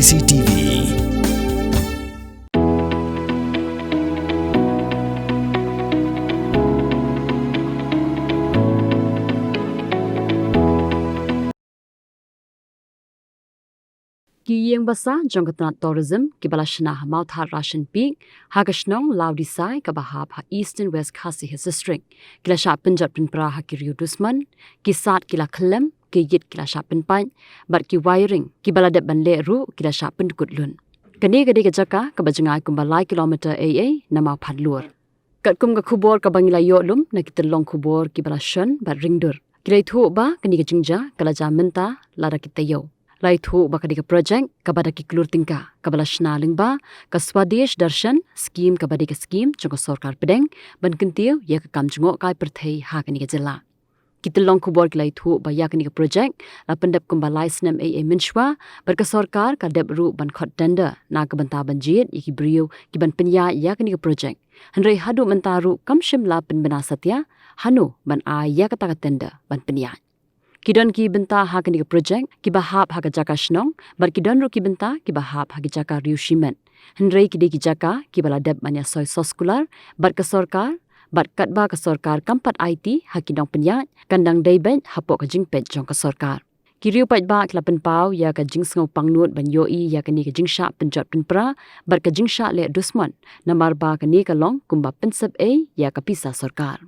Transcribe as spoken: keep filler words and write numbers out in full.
C T V. Ki ïing basa jong ka tnat tourism kiba la shna ha Mawthadraishan Peak ha ka shnong Lawdisai kaba hap ha Eastern West Khasi Hills District ki la shah pynjot pynpra ha ki riew dusmon, ki sad ki la khyllem, ki ïit ki la shah pynpait, bad ki wiring kiba la dep ban leh ruh ki la shah pyndkut lut. Kane ka dei ka jaka kaba jngai kumba lai kilometer ei ei na Mawphanlur. Katkum ka khubor kaba ngi la ïoh lum na ki tyllong khubor kiba la shon bad ringdur, ki la ïathuh ba kane ka jingjia ka la jia mynta lada ki taïew. La ïathuh ba ka dei ka projek kaba da ki klur tyngka kaba la shna lyngba ka Swadesh Darshan Scheme kaba dei ka scheme jong ka sorkar pdeng ban kyntiew ïa ka kam jngohkai pyrthei ha kane ka jylla. Ki tyllong khubor ki la ïathuh ba ïa kane ka projek la pyndep kumba lai snem ei ei mynshuwa, bad ka sorkar ka dep ruh ban khot tender na ka bynta ban jied ïa ki briew ki ban pynïaid ïa kane ka projek. Hynrei haduh mynta ruh kam shym la pynbna satia hano ban ai ïa kata ka tender ban pynïaid. Ki don ki bynta ha kane ka projek kiba hap ha ka jaka shnong, bad ki don ruh ki bynta kiba hap ha ki jaka riew shimet. Hynrei ki dei ki jaka kiba la dep ban ïasoi soskular bad ka sorkar, bad katba ka sorkar kam pat aiti ha ki nongpynïaid, kan dang dei beit hapoh ka jingpeit jong ka sorkar. Ki riew paidbah ki la pynpaw ïa ka jingsngew pangnud ban ïohi ïa kane ka jingshah pynjot pynpra bad ka jingshah leh dusmon, namar ba kane ka long kumba pynsep ei ïa ka pisa sorkar.